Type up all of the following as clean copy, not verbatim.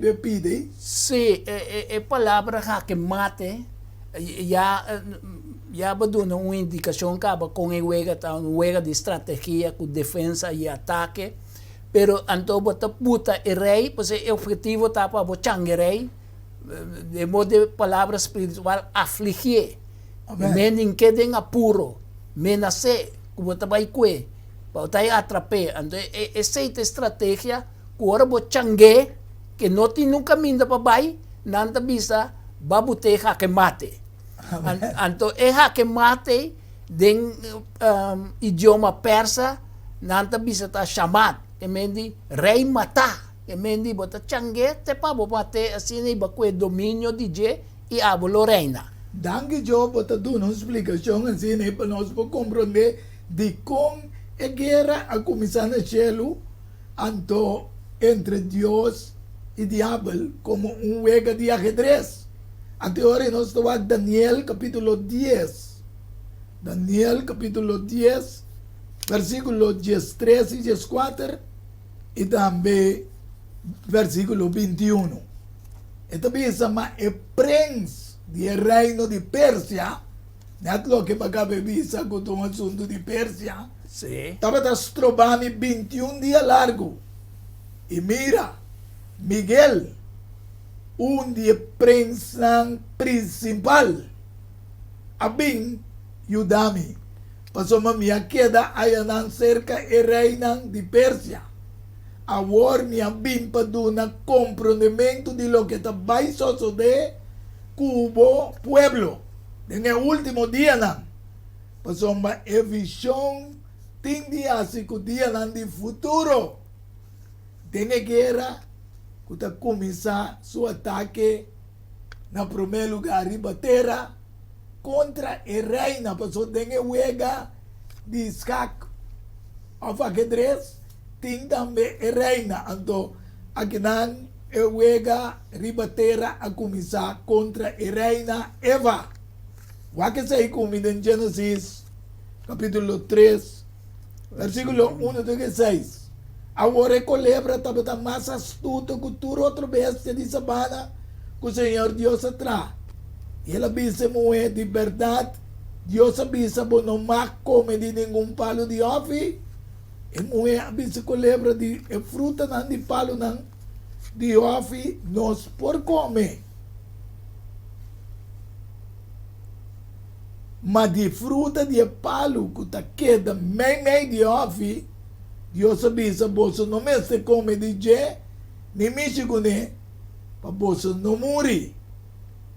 E pidi. Sí, e palabra hake mate ya ya bo duna un indikashon kaba kon e wega ta, un wega di strategia ku defensa i atake, pero anto bo ta buta e rei, pasobra e ophetivo ta pa bo changa e rei, den modo di palabra spiritual afligié, menink'é den apuro, menas'é ku bo ta bai kue, pa bo ta e atrap'é, anto esei ta e strategia. Ku ora bo chang'é ke no tin nun kaminda pa bai, nan ta bisa, Ba but'é e hake mate. Anto e hake mate den idioma persa nan ta bisa ta shamat, ke men di rei matá. Ke men di bo ta chang'é te pa bo mat'é asina i bo kue dominio di dje i abo lo reina. Danki Job bo ta duna un splikashon asina pa nos por komprondé dikon e guera a kuminsá na shelu. Anto entre Dios i Diabel komo un wega di ahedres. Anto e ora ei nos ta wak Daniel kapítulo dies. Daniel kapítulo dies, versíkulo diestres i dieskuater i tambe versíkulo bintiunu. E ta bisa, Ma e prens di e reino di Persia, Net loke bo a kaba e bisa ku ta un asuntu di Persia, tabata stroba mi bintiun dia largu. I mira, Miguel, un di e prensnan prinsipal, a bin yuda mi, pasobra mi a keda ayanan serka e reinan di Persia. Awor mi a bin pa duna komprondementu di loke ta bai sosodé ku bo pueblo. Den e último dianan, pasobra e vishon tin di hasi ku dianan di futuro. Den e guera ku ta kuminsá su atake na promé lugá riba tera kontra e reina, pasobra den e wega di skak òf ajedres tin tambe e reina. Anto akinan e wega riba tera a kuminsá kontra e reina Eva. Wak esei ku mi den Génesis kapítulo tres, versíkulo unu te ku seis. Awor e kolebra tabata mas astuto ku tur otro bestia di sabana ku Señor Dios a traha. I el a bisa e muhé, Di bèrdat, Dios a bisa bo no mag kome di ningun palu di hòfi? E muhé a bisa kolebra, Di e frutanan di palunan di hòfi nos por kome, ma di fruta di e palu ku ta keda meimei di hòfi, Dios a bisa, Boso no mester kome di dje ni mishi kuné, pa boso no muri.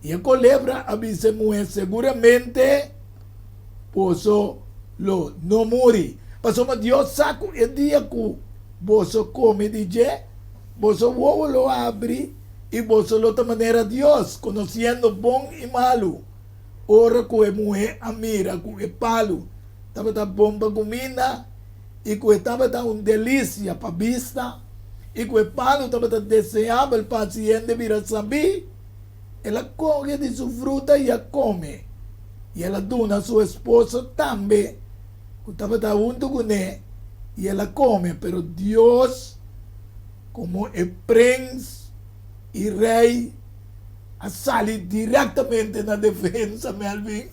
I e kolebra a bisa e muhé, Seguramente boso lo no muri. Pasobra Dios sa ku e dia ku boso kome di dje, boso wowo lo habri i boso lo ta manera Dios, konosiendo bon i malu. Ora ku e muhé a mira ku e palu tabata bon pa kuminda i ku e tabata un delisia pa bista i ku e palu tabata deseabel pa hasi hende bira sabí, el a kohe di su fruta i a kome. I el a duna su esposo tambe, ku tabata huntu kuné, i el a kome. Pero Dios, komo e Prens i Rei, a sali direktamente na defensa, Melvin,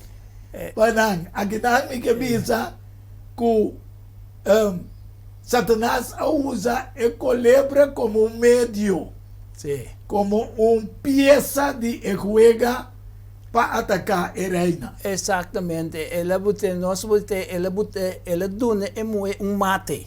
pa nan. Akinan mi ke bisa ku Satanas a usa e kolebra komo un medio, komo un piesa di e huega pa ataká e reina. Eksaktamente. El a bute, nos bute, el a bute, el a duna e muhé un mate.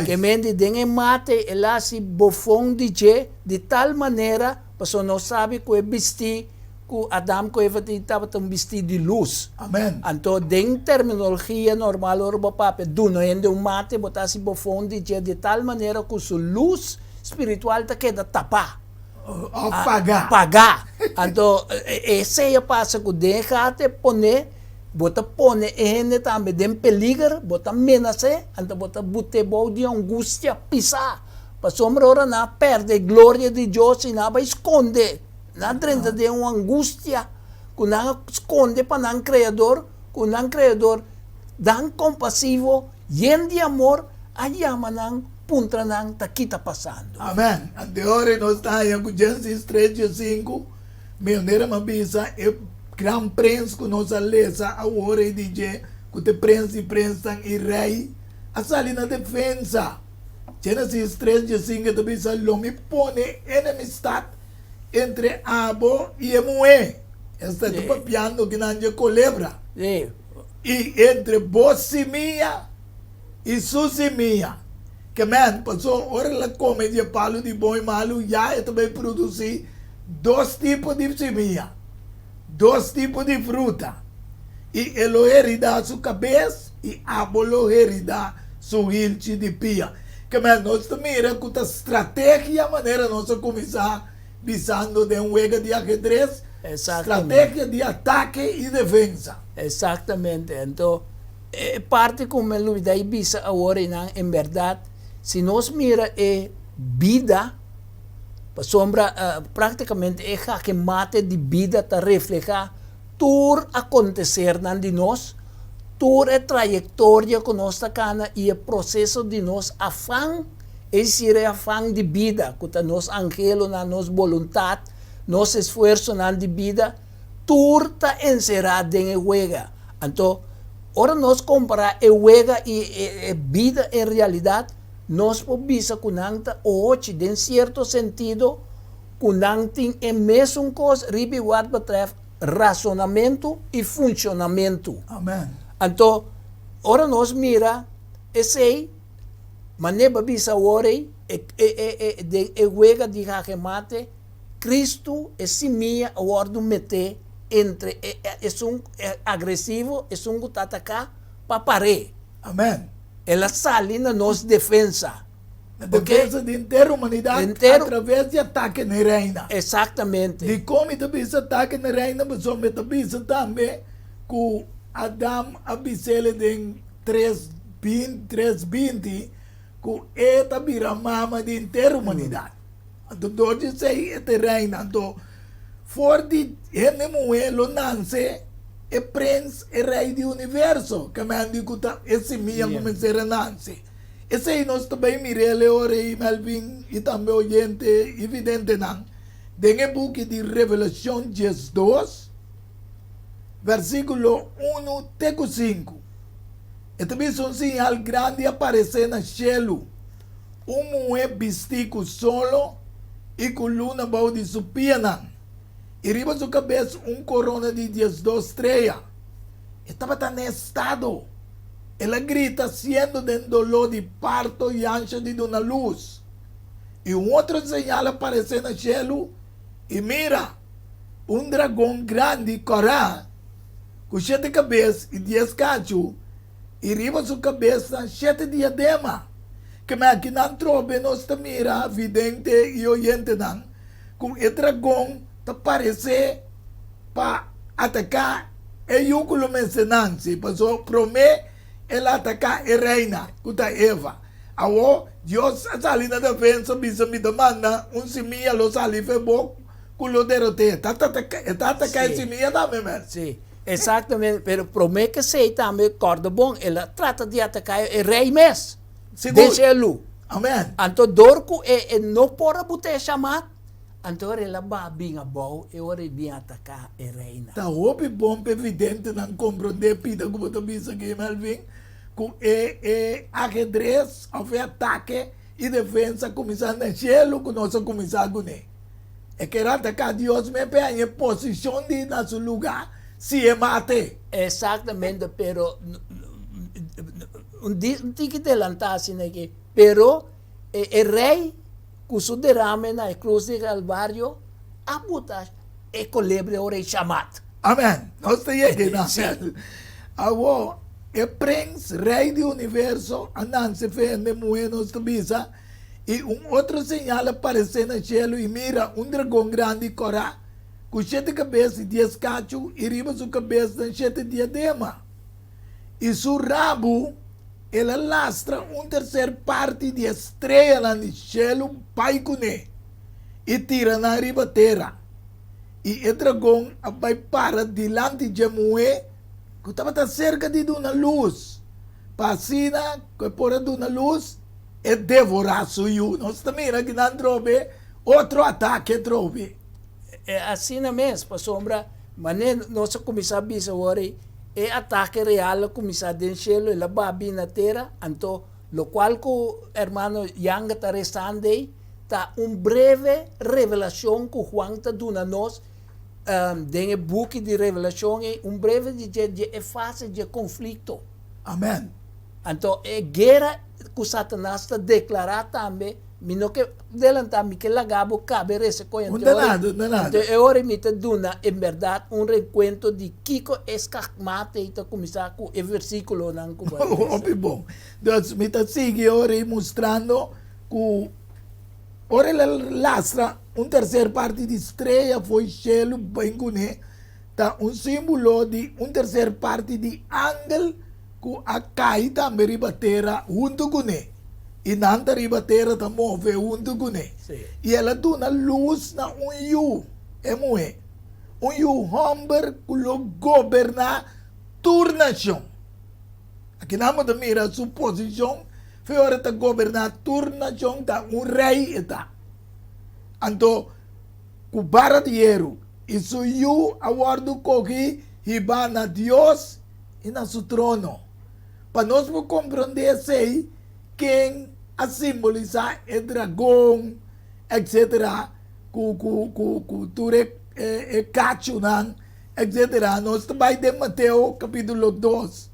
Ke mende den e mate el a hasi bofon di dje di tal manera, pasobra nos sabi ku e bistí ku Adam ku Eva tin tabata un bistí di lus. Amen. Anto den terminologia normal ora bo papia duna hende un mate bo ta hasi bofon di dje di tal manera ku su lus spiritual ta keda tapá. Òf pagá. Pagá. Anto esei a pasa ku den e gate pone bo ta pone e hende tambe den peliger, bo ta menas'é, anto bo ta but'é bou di angustia pisá. Pasobra ora nan a pèrdè e gloria di Dios i nan a bai skonde. Nan a drenta den un angustia ku nan a skonde pa nan Kreador, ku nan Kreador dan kompasivo, yen di amor, a yama nan. puntra nan ta ki ta pasando. Amen. Ante ora nos ta haña ku Genesis tres diesinku, manera mi a bisa e gran prens ku nos a lesa awor ei di dje, ku ta e prens di prensnan i rei, a sali na defensa. Genesis tres diesinku e ta bisa, Lo mi pone enemistat entre abo i e muhé, esta e ta papiando kinan dje kolebra, i entre bo simia i su simia. Ke men, paso ora el a kome di e palu di bon i malu, ya e ta bai produsí dos tipo di simia, dos tipo di fruta, i e lo heridá su kabes i abo lo heridá su hilchi di pia. Ke men, nos ta mira ku ta strategia manera nos a kuminsá bisando den wega di ahedres, strategia di atake i defensa. Exactamente. Anto, E parti ku mi lubida i bisa awor einan, en bèrdat, si nos mira e bida, pasobra praktikamente e hake mate di bida ta reflehá tur akontesernan di nos, tur e trayektoria ku nos ta kana i e proseso di nos afan, es desir e afan di bida ku ta nos anhelonan, nos boluntat, nos esfuersonan di bida, tur ta enserá den e wega. Anto, ora nos kompará e wega i e bida en realidat, nos por bisa ku nan ta ohochi den sierto sentido ku nan tin e mesun kos riba i wat betrèft rasonamentu i funshonamentu. Amen. Anto, ora nos mira esei, manera bo a bisa awor ei, den e wega di hage mate, Cristo, e simia a wordo mete entre e esun agresivo, esun cu ta ataca, pa par'é. Amen. El a sali na nos defensa. Na defensa di henter humanidad a traves di atake na e reina. Exactamente. Dicon mi ta bisa atake na e reina? Pasobra mi ta bisa tambe cu Adam a bis'el den tres 3:20 cu e ta bira mama di henter humanidad. Anto dor di esei e ta reina. Anto for di hende muhé lo nanse e prens, e rei di universo, kemende ku ta e simia ku mester a nanse. Esei nos ta bai mir'el e ora ei, Melvin i tambe oyente i videntenan, den e buki di Revelashon 12, versíkulo unu te ku sinku. E ta bisa un siñal grandi a paresé na shelu. Un muhé bistí ku solo i ku luna bou di su pianan, i riba su kabes un korona di 12 strea. E tabata na estado. El a grita siendo den doló di parto i ansha di duna lus. I un otro señal a paresé na shelu, i mira, un dragon grandi kòrá, ku shete kabes i dies kachu, i riba su kabesnan shete diadema. Keme akinan trobe nos ta mira, vidente i oyentenan, ku e dragon ta paresé pa ataká e yu ku lo mester nanse, pasobra promé el a ataká e reina, ku ta Eva. Awor, Dios a sali na defensa, bisa, Mi ta manda un simia lo sali fe bo ku lo derot'é. E ta ataká e simia tambe, men. Sí. Exactamente, pero prome ke esei tambe kòrda bon, el a trata di ataká e rei mes, Sigur. den shelu. Amen. Anto dor ku e e no por a buta e shamat, anto ora el a baha bin abou, e ora e bin ataká e reina. Ta hopi bon pa e videntenan komprondé pida ku bo ta bisa aki, Melvin, ku e e ahedres òf e atake i defensa a kuminsá na shelu ku nos a kuminsá kuné. E ker ataká Dios mes p'e haña e posishon di na su lugá si e mat'é. Exactamente, pero un tiki delantá asina aki, pero e rey cu su derame na e cruz di Calvario a buta e colebre ora e shamat. Amen. Nos ta yega na el. Awor, e prens, rey di universo, a nanse fe hende muhé, nos ta bisa. I un otro señal a paresé na shelu, i mira, un dragon grandi i kòrá, ku shete kabes i dies kachu, i riba su kabesnan shete diadema. I su rabu el a lastra un terser parti di e streanan di shelu bai kuné, i tira nan riba tera. I e dragon a bai para dilanti dje muhé ku tabata serka di duna lus, pa asina ku e por a duna lus. e devorá su yu. Nos ta mira kinan trobe otro atake trobe. E asina mes, pasobra manera nos a kuminsá bisa awor ei, e atake real a kuminsá den shelu, el a baha bin na tera, anto lokual ku hermano Younger ta resando ei ta un breve revelashon ku Juan ta duna nos den e buki di Revelashon ei, un breve di dje dje e fase dje konflikto. Amen. Anto e guera ku Satanas ta deklará tambe, mi no ke delantá, mi ke laga bo kabe resa koe. Un ta nada, un ta nada. Anto e ora mi ta duna en bèrdat un rekuento di kiko e skakmate ei ta kuminsá ku e versíkulonan ku bo a lesa. Hopi bon. Dus mi ta sigui e ora ei mustrando ku ora el a lastra un terser parti di strea fo'i shelu bin kuné, ta un símbolo di un terser parti di angel ku a kai tambe riba tera huntu kuné, i nan ta riba tera ta move huntu kuné. I el a duna lus na un yu, e muhé, un yu hòmber ku lo goberná tur nashon. Akinan bo ta mira su posishon, fe ora e ta goberná tur nashon ta un rei e ta. Anto ku bara di heru i su yu a wòrdu kogi hibá na Dios i na su trono. Pa nos por komprondé esei, ken a simbolisá e dragon, etcetera, ku ku ku ku tur e e kachunan, etcetera, nos ta bai den Mateo kapítulo dos,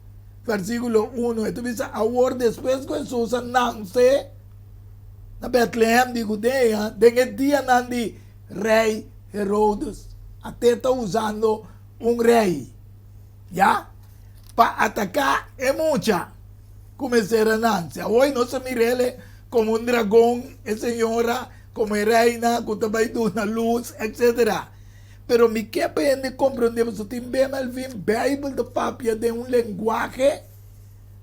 versíkulo uno, e ta bisa, Awor despues ku Hesus a nanse na Bètlehèm di Hudea, den e dianan di rei Herodes, ate ta usando un rei. Ya, pa ataká e mucha ku mester a nanse. Awor nos a mir'el komo un dragon, e señora komo e reina ku ta bai duna lus, etsetera. Pero mi ke pa hende komprondé pasobra tin be Melvin, Beibel ta papia den un lenguahe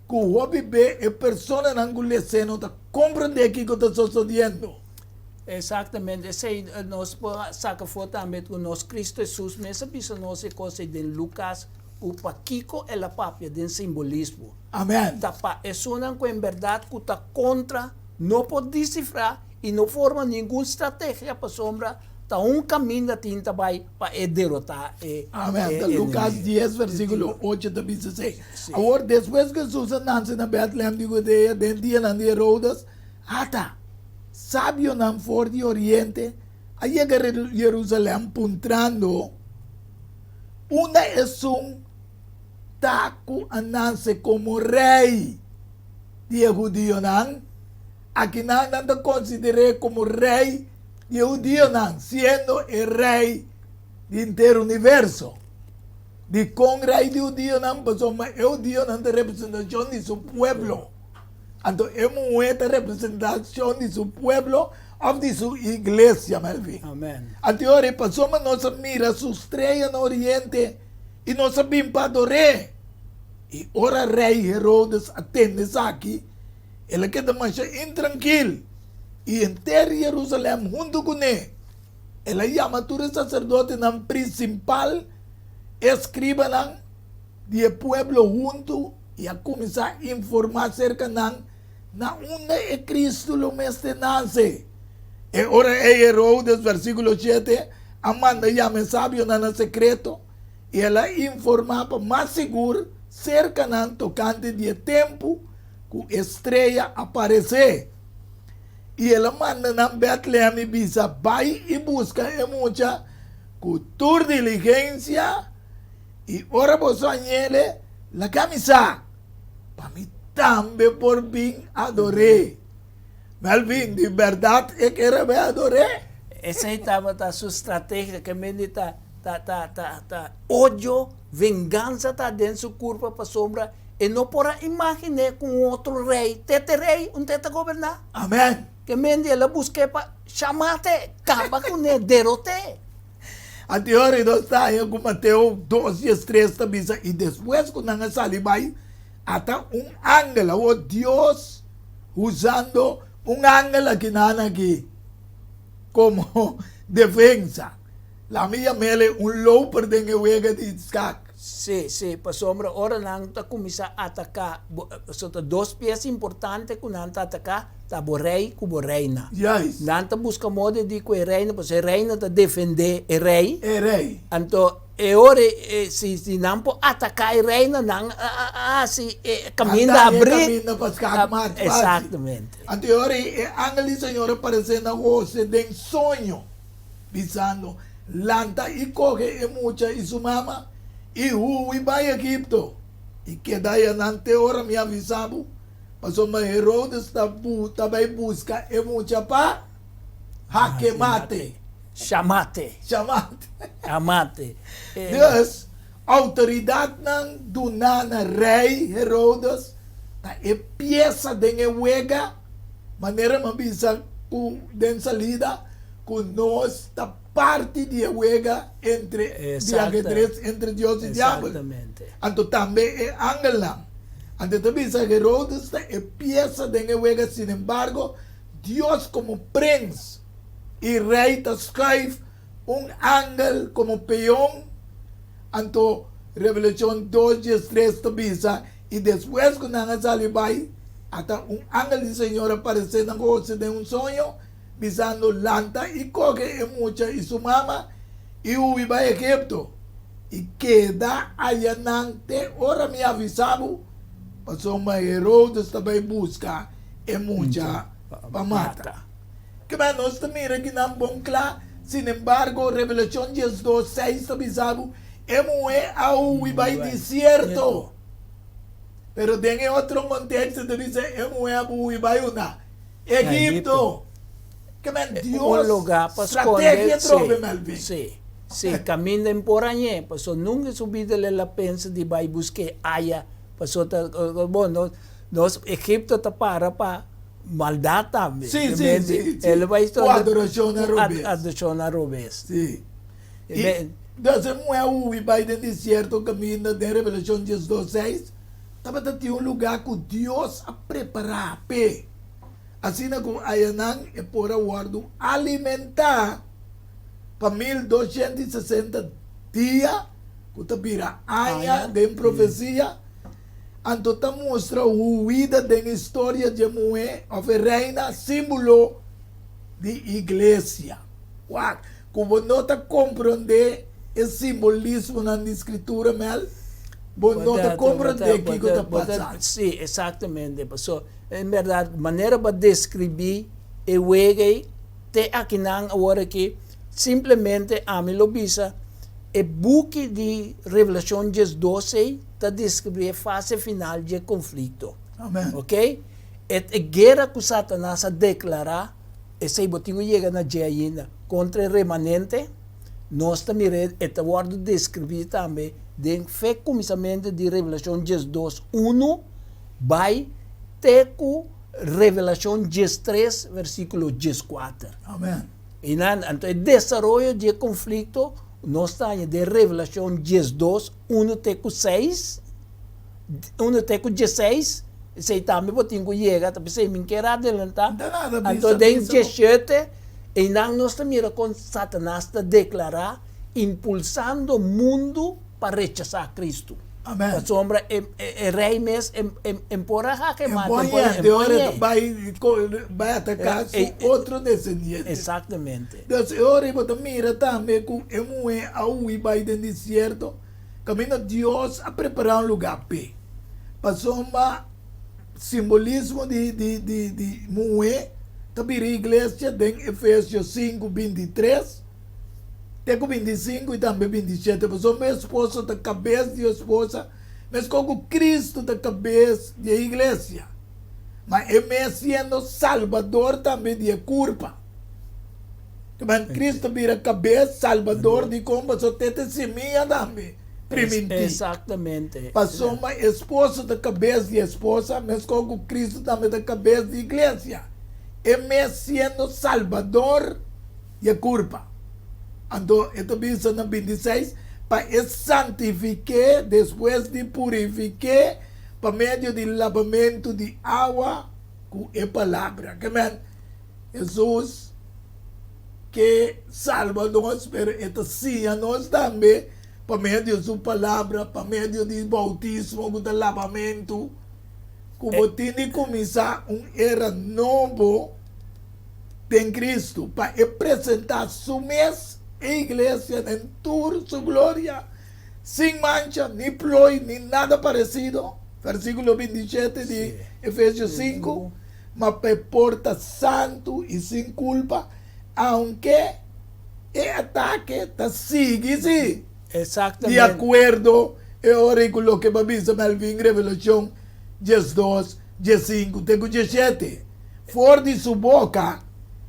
ku hopi be e personanan ku les'é no ta komprondé kiko ta sosodiendo. Exactamente, esei nos por saca for tambe cu nos Cristo Jesus mes a bisa nos e cos ei den Lucas cu pakico el a papia den simbolismo. Amen. Ta pa esunnan cu en berdad cu ta contra no por descifra y no forma ningun strategia pasobra ta un caminda tin ta bay pa e derota e Amen. Ta Lucas enemigo. dies versiculo ocho ta bisa esei. Awor despues cu Jesus a nanse na Bethlehem di Judea den dianan di Herodes, ata! Sabionan for di oriente a yega Jerusalem puntrando, Unda esun ta ku a nase komo rei di e hudionan? Akinan nan ta konsider'é komo rei di e hudionan, siendo e rei di henter universo. Dikon rei di hudionan? Pasobra e hudionan ta representashon di su pueblo. Anto e muhé ta representashon di su pueblo òf di su iglesia, Melvin. Amen. Anto e ora ei pasobra nos a mira su strea na oriente i nos a bin pa ador'é. I ora rei Herodes a tende esaki, el a keda masha intrankil, i henter Jerusalèm huntu kuné. El a yama tur e saserdotenan prinsipal, e eskribanan di e pueblo huntu i a kuminsá informá serka nan na unda e Kristu lo mester nase. E ora ei Herodes, versíkulo shete, a manda yama e sabionan na sekreto, i el a informá pa mas sigur serka nan tokante di e tempu ku e strea a paresé. I el a manda nan Bètlehèm i bisa, Bai i buska e mucha ku tur diligensia. I ora boso hañ'ele, laga mi sa, pa mi tambe por bin ador'é. Melvin, di bèrdat e kere bai ador'é? Esei tabata su strategia, ke mende ta ta ta ta ta odio, vengansa ta den su kurpa pasobra e no por a imagin'é ku un otro rei, tete rei, un tete goberná. Amen. Ke mende el a busk'é pa shamate, kaba kuné, derot'é. Anteor i nos ta haña ku Mateo dos diestres ta bisa, I despues ku nan a sali bai, ata un angel, awor Dios usando un angel akinan aki komo defensa. Laat mi yam'el un loper den e wega di skak. Sí, sí, pasobra ora nan ta kuminsá ataká bo, so ta dos pies importante ku nan ta ataká, ta bo rei ku bo reina. Juist. Nan ta buska moda di ku e reina, pasobra e reina ta defendé e rei. E rei. Anto e ora e, si, si nan por ataká e reina, nan a, a, a hasi e kaminda Nan ta haña e abrí. kaminda pa skak mat fásil. Exactamente. Anto e ora ei e angel di Señor a paresé na José den soño, bisando, Lanta i kohe e mucha i su mama i hui bai Egipto, i keda ayanan te ora mi avisá bo, pasobra Herodes ta ta bai buska e mucha pa hake mate. Shamate. Shamate. Shamate. Dus, outoridatnan duná na rei Herodes ta e piesa den e wega, manera mi a bisa ku den salida, ku nos ta parti di e wega entre di ahedres entre Dios i diabel. Anto tambe e angelnan. Anto e ta bisa Herodes ta e piesa den e wega, sinembargo Dios komo prens i rei ta skuif un angel komo peon. Anto Revelashon dos diestres ta bisa, I despues ku nan a sali bai, ata un angel di Señor a paresé na Jose den un soño, bisando, Lanta i kohe e mucha i su mama i hui bai Egipto, i keda ayanan te ora mi avisá bo, pasobra Herodes ta bai buska e mucha pa mata. Kibè nos ta mira kinan bon kla? Sinembargo, Revelashon diesdos, seis ta bisa bo, E muhé a hui bai desierto. Pero den e otro konteksto ta bisa e muhé a hui bai unda? Egipto. Ke men Dios Un lugar pa strategia skonde, sí, trobe Melvin. sí, sí, kaminda en por añ'é, paso nunka en su bida el a pensa di bai busk'é aya, paso ta, bon, nos, nos Egipto ta para pa maldat tambe, Sí, ke sí, men sí, sí. el a bai Ku skonde adorashon ku arobes. adorashon arobes. Sí. I dus e muhé a hui bai den desierto kaminda den Revelashon diesdos seis tabata tin un lugá ku Dios a prepará p'e. Asina ku ayanan e por a wòrdu alimentá pa 1260 dia, ku ta bira aña den profesia, anto ta mustra huida den historia dje muhé òf e reina, símbolo di iglesia. Wak, ku bo no ta komprondé e simbolismonan di Skritura, Mel, bo no ta komprondé kiko ta pasando. Sí, eksaktamente. Pasobra En berdad, manera bo a describi e wega ei te akinan awor aki, simplemente ami lo bisa e buki di Revelacion 12 ei ta describi e fase final dje conflicto. Amen. Ok? E e guera cu Satanas a declara, esei bo tin cu yega na dje ainda, contra e remanente, nos ta mira e ta wordo describi tambe den fe cuminsamentu di Revelacion 12 uno, Bai te ku Revelashon 13, versíkulo 14. Amen. I nan, anto e desaroyo di e konflikto nos ta haña den Revelashon 12, unu te ku seis, unu te ku dieseis, esei tambe bo tin ku yega, ta p'esei mi kier adelantá. No ta nada, bisa, Anto den bisa bo. 17, einan nos ta mira kon Satanas ta deklará, impulsando mundu pa rechasá Kristu. Amen. Pasobra e, e, e rei mes e, e, e por a hake mata, E e por, por e por ora ñe. bai, bai ataká su E, e, otro descendiente. Exactamente. Dus e ora bo ta mira tambe ku e muhé a hui bai den desierto, kaminda Dios a prepará un lugá p'e. Pasobra simbolismo di, di, di, di muhé ta bira iglesia den Efesios 5, 23. Te ku 25 i tambe 27, pasobra mi esposo ta kabes di esposa, meskos ku Kristu ta kabes di e iglesia, ma e mes siendo Salbador tambe di e kurpa. Kiman Kristu bira kabes, Salbador, dikon? Pasobra te ta e simia tambe primintí. Exactamente. Pasobra esposo ta kabes di esposa, meskos ku Kristu tambe ta kabes di iglesia, e mes siendo Salbador. di e kurpa. Anto e ta bisa na 26, pa e santifik'é despues di purifik'é pa medio di labamentu di awa ku e palabra. Ke men, Hesus ke salba nos, pero e ta siña nos tambe. pa medio su palabra, pa medio di boutismo ku ta labamentu, ku bo tin di kuminsá un era nobo den Kristu, pa e presentá su mes, e iglesia, den tur su gloria, sin mancha, ni ploi, ni nada paresido, versíkulo 27 di Efesios 5, ma pa e por ta santu i sin kulpa, aunke e atake ta sigui sí. Di akuerdo e ora ei ku loke bo a bisa Melvin, Revelashon 12, 15 te ku 17, For di su boka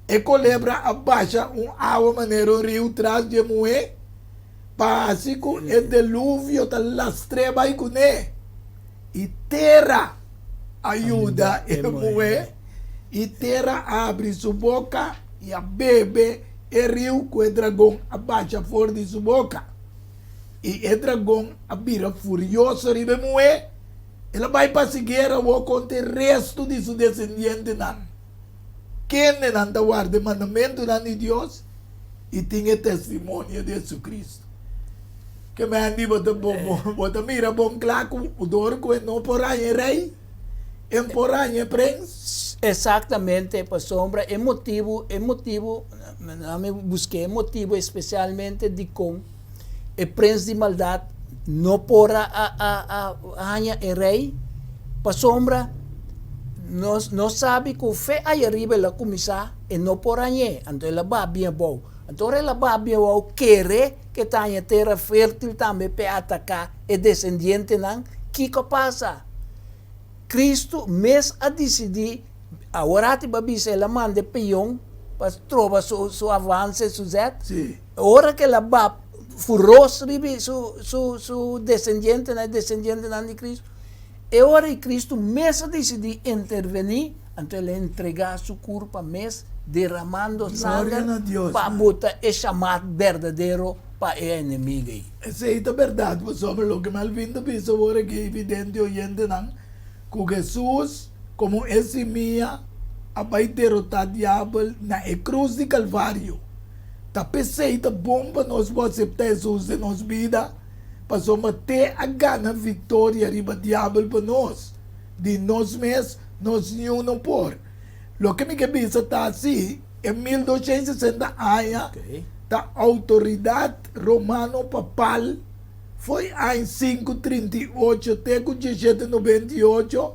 e kolebra a basha un awa manera un riu tras dje muhé, pa hasi ku e deluvio ta lastr'é bai kuné. I tera a yuda e muhé, i tera a habri su boka i a bebe e riu ku e dragon a basha for di su boka. I e dragon a bira furioso riba e muhé, el a bai pasi guera awor kontra e restu di su desendientenan, kendenan ta warda e mandamentunan di Dios i tin e testimonio di Jesucristo. Ke men di bo ta bo ta mira bon kla ku dor ku e no por haña e rei, e por haña e prens. Exactamente, pasobra e motibu, e motibu, mi busk'é e motibu especialmente dikon e prens di maldat no por a a a haña e rei, pasobra nos nos sabi ku fe ayariba el a kuminsá e no por hañ'é, anto el a baha bien abou. Anto ora el a baha bien abou kere ke ta haña tera fértil tambe p'e ataká e desendientenan, kiko a pasa? Kristu mes a disidí, awor ati bo a bisa el a manda e peon pa troba su su avanse, su zet. Ora ku el a baha furos riba su su su desendientenan, e desendientenan di Kristu, e ora ei Kristu mes a disidí intervení, anto el a entregá su kurpa mes deramando sanger pa buta e shamat berdadero pa e enemigo ei. Esei ta bèrdat, pasobra loke Melvin ta bisa awor aki evidente oyentenan, ku Hesus komo e simia a bai derotá diabel na e krus di Kalvario. Ta p'esei ta bon pa nos por aseptá Hesus den nos bida, pasobra t'e a gana viktoria riba diabel pa nos. Di nos mes nos niun no por. Loke mi ke bisa ta si e 1260 aña ta outoridat romano papal fo'i aña 538 te ku 1798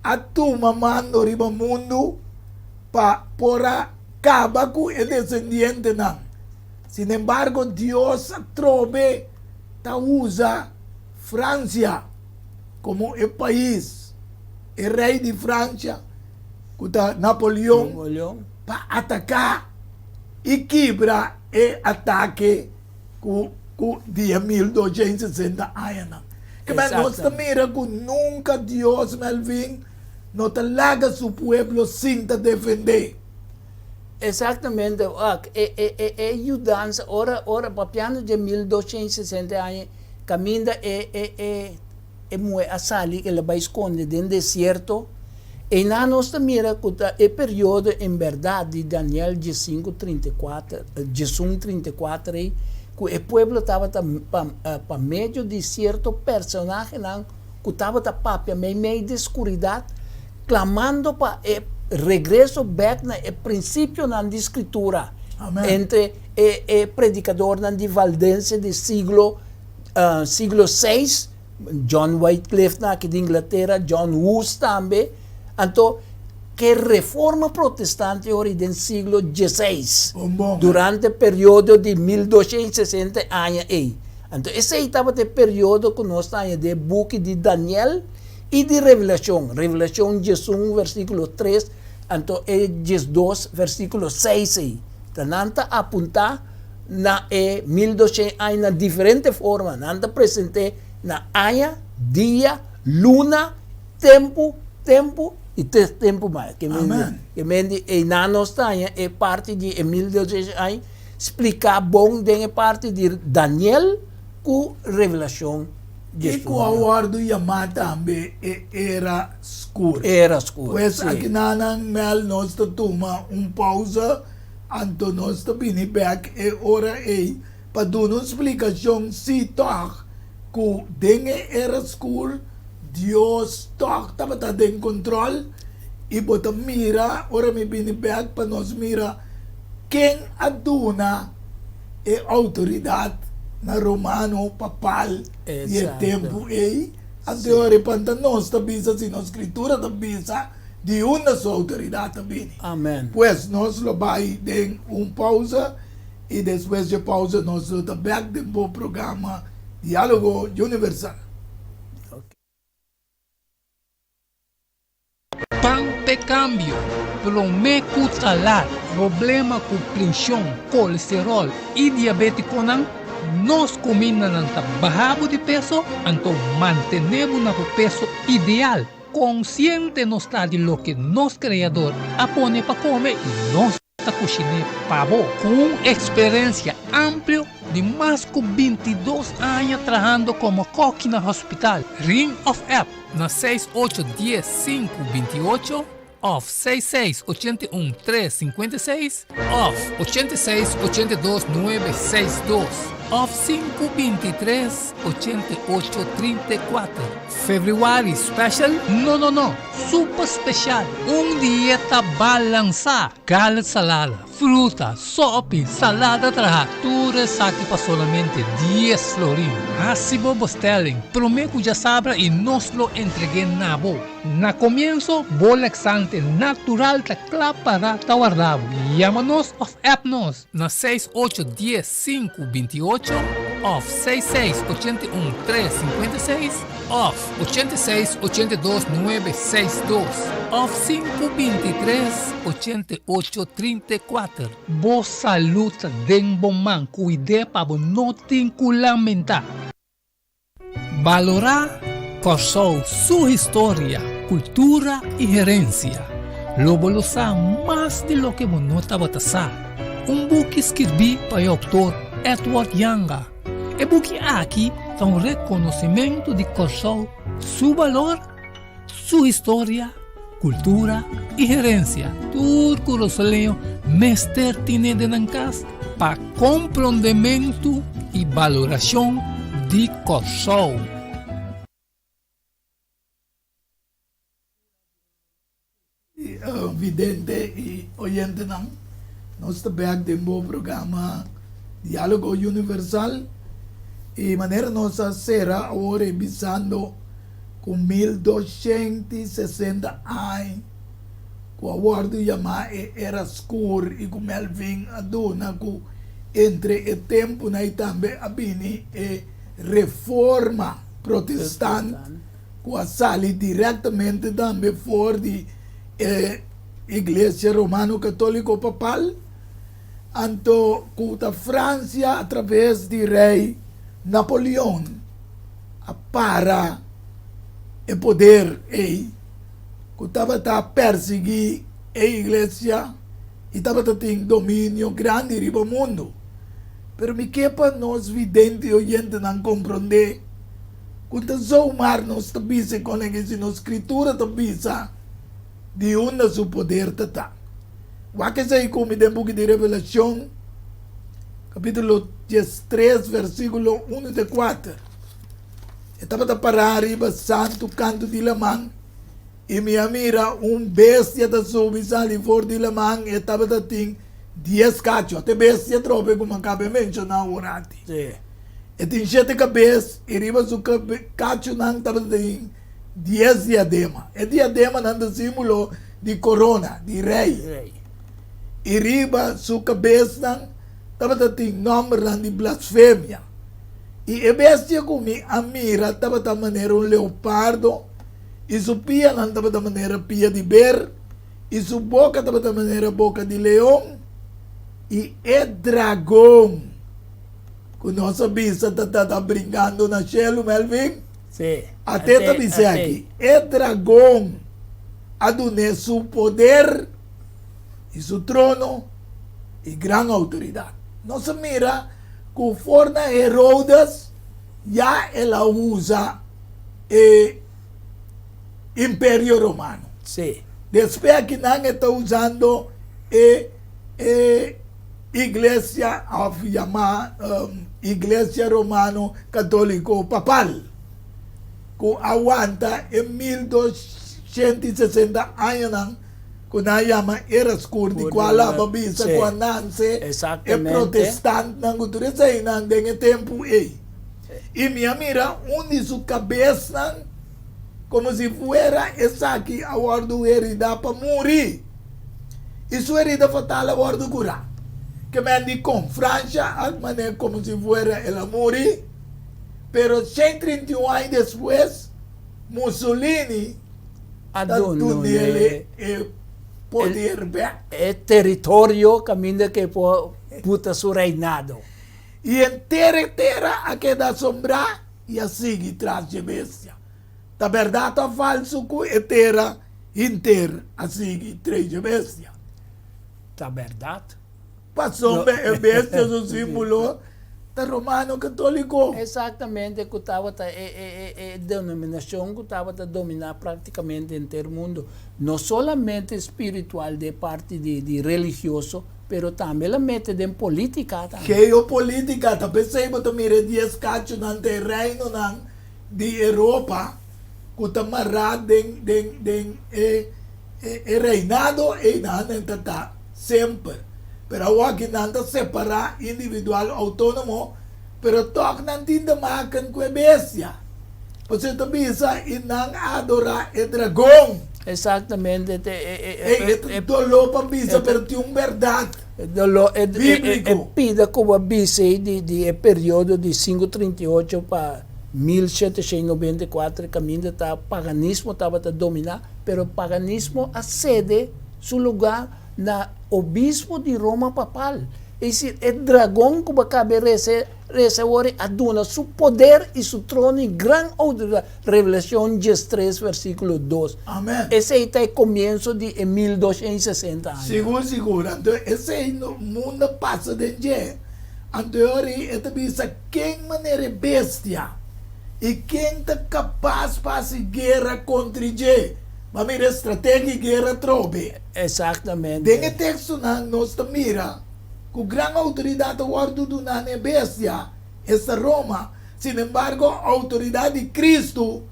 a tuma mando riba mundu pa por a kaba ku e desendientenan. Sinembargo Dios atrobe ta usa Fransia komo e pais, e rei di Francia ku ta Napoleon pa ataká i kibra e atake ku ku di e 1260 añanan. Ke men nos ta mira ku nunka Dios, Melvin, no ta laga su pueblo sin ta defendé. Exactamente, wak, e e e e yudansa ora ora papiando dje 1260 aña kaminda e e e E muhé a sali, el a bai skonde den desierto. Einan nos ta mira ku ta e periodo en bèrdat di Daniel diesinku 34, diesun 34 ei, ku e pueblo tabata pa pa medio di sierto personahenan ku tabata papia meimei di skuridat, klamando pa e regreso bèk na e prinsipionan di Skritura. Entre e e predikadornan di Valdense di siglo Siglo seis, John Wycliffe na aki di Inglatera, John Hus tambe. Anto ke Reforma Protestante ori den siglo dieseis, durante periodo di 1260 aña ei. Anto esei tabata e periodo ku nos ta haña den e buki di Daniel i di Revelashon, Revelashon 11 versíkulo 3, anto e 12 versíkulo 6 ei. Ta nan ta apuntá na e 1200 aña na diferente forma. Nan ta present'é na aña, dia, luna, tempu, tempu i tres tempu mas. Ke men di, ke men di einan nos ta haña e parti di e 1200 aña spliká bon den e parti di Daniel ku Revelashon I ku a wòrdu yamá tambe e era skur. Era skur, Pues akinanan Mel nos ta tuma un pausa. Anto nos ta bini bek e ora ei. pa duna un splikashon si tòg ku den e era skur Dios tòg tabata den kontròl i bo ta mira ora mi bini bèk pa nos mira ken a duna e outoridat na romano papal di e tempu ei. Anto ora e panta nos ta bisa sino Skritura ta bisa di unda su outoridat ta bini. Pues nos lo bai den un pousa i despues dje pousa nos lo ta bèk den bo programa Diálogo Universal. Pan p'e kambio, promé ku ta lat. Problema ku prenshon, kolesteròl i diabétikonan, nos kumindanan ta baha bo di peso, anto mantené bo na bo peso ideal. Konsiente nos ta di loke nos Kreador a pone pa kome i nos ta kushiné pa bo. Ku un eksperensia amplio di mas ku 22 aña trahando komo kòki na hospital, ring òf app na seis ocho dies sinku 28 òf seis seis 81 tres 56 òf 86 82 nuebe seis dos òf sinku 23 88 34. Februari special? No no no! Super special! Un dieta balansá! Garlic salada, fruta, sopi, salada traha, tur esaki pa solamente dies florin. Hasi bo bestelling prome ku djasabra i nos lo entreg'é na bo. Na komienso, bo laxante natural ta kla para ta warda bo. Yama nos òf app nos na seis ocho dies sinku 28 òf seis seis 81 tres 56 òf 86 82 nuebe seis dos òf sinku 23 88 34. Bo salud ta den bo man, kuid'é pa bo no tin ku lamentá. Balorá Kòrsou su historia, kultura i herensia. Lo bo lo sa mas di loke bo no tabata sa. Un buki skirbí pa e outor Edward Janga. E buki aki ta un rekonosimentu di Kòrsou su balor, su historia, kultura i herensia. Tur kurasoleño mester tine den nan kas pa komprondementu i balorashon di Kòrsou. Vidente i oyentenan, nos ta bek den bo programa Diálogo Universal i manera nos a sera awor e bisando ku 1260 aña ku a wòrdu yamá e Era Skur i ku Melvin a duna ku entre e tempunan ei tambe a bini e Reforma Protestant ku a sali direktamente tambe for di e Iglesia Romano Katóliko Papal, anto ku ta Fransia atraves di Rei Napoleon a para e poder ei ku tabata persiguí e iglesia i tabata tin dominio grandi riba mundu. Pero mi ke pa nos vidente i oyentenan komprondé ku ta zomaar nos ta bisa e kon aki, sino Skritura ta bisa di unda su poder ta ta. Wak esei ku mi den buki di Revelashon, kapítulo 13, versíkulo unu te kuater. E tabata pará riba santu kantu di laman, i mi a mira un bestia ta subi sali for di laman, e tabata tin dies kacho. Te bestia trope ku mi a kaba e menshoná awor ati. E tin shete kabes, i riba su kachonan tabata tin dies diadema. E diademanan ta símbolo di korona, di rei. I riba su kabesnan tabata tin nòmbernan di blasfemia. I e bestia ku mi a mira tabata manera un leopardo, i su pianan tabata manera pia di ber, i su boka tabata manera boka di leon, i e dragon ku nos a bisa ta ta bringando na shelu, Melvin? Sí. Ate ta bisa aki, e dragon a dun'é su poder i su trono i gran outoridat. Nos a mira ku for na Herodes ya el a usa e Imperio Romano. Sí. Despues akinan e ta usando e e. Iglesia òf yamá Iglesia Romano Katóliko Papal, ku a wanta e 1260 añanan ku nan a yama Era Skur, di kua laba bisa ku a nanse e protestantnan ku tur eseinan den e tempu ei. I mi a mira un di su kabesnan komo si fuera esaki a wòrdu heridá pa muri, i su herida fatal a wòrdu kurá. Ke men di kon Fransha a manera komo si fuera el a muri, pero 131 aña despues Mussolini a ta dun'el e poder bèk. E teritorio kaminda ke por buta su reinado. I henter e tera a keda asombrá i a sigui tras dje bestia. Ta bèrdat òf falsu ku e tera henter a sigui tras dje bestia? Ta bèrdat. Pasobra e bestia su símbolo ta romano katóliko. Eksaktamente, ku tabata e denominashon ku tabata dominá práktikamente henter mundu, no solamente spiritual den parti di religioso, Pero tambe el a mete den politica tambe. Geopolitica, ta p'esei bo ta mira e dies cachonan ta e reinonan di Europa cu ta mará den den den e e reinado einan nan ta ta semper. Pero awoki nan ta separá individual autonomo pero tog nan tin te maken cu e bestia. Pasobra ta bisa i nan a adorá e dragon. Exactamente. Te, e, e, e, e, e doló pa bisa, pero tin un berdad doló, e, bíblico. E, e pida ku bo a bisa ei di, di e periodo di 538 pa 1794 kaminda ta paganismo tabata dominá, pero paganismo a sede su lugá na obispo di Roma papal. Es decir, e dragon ku bo a kabe rese Resa awor a duna su poder i su trono i gran outoridat. Revelacion diestres versiculo dos. Amen. Esei ta e comienso di e 1260 aña. Sigur, sigur. Anto esei no mundo a pasa den dje. Anto e ora ei e ta bisa, Ken manera e bestia? I ken ta kapas pa hasi guera kontra dje? Bo a mira e strategia di guera atrobe. Exactamente. Den e tekstonan nos ta mira. Ku gran outoridat a wòrdu duná na e bestia, esta Roma. Sinembargo, outoridat di Kristu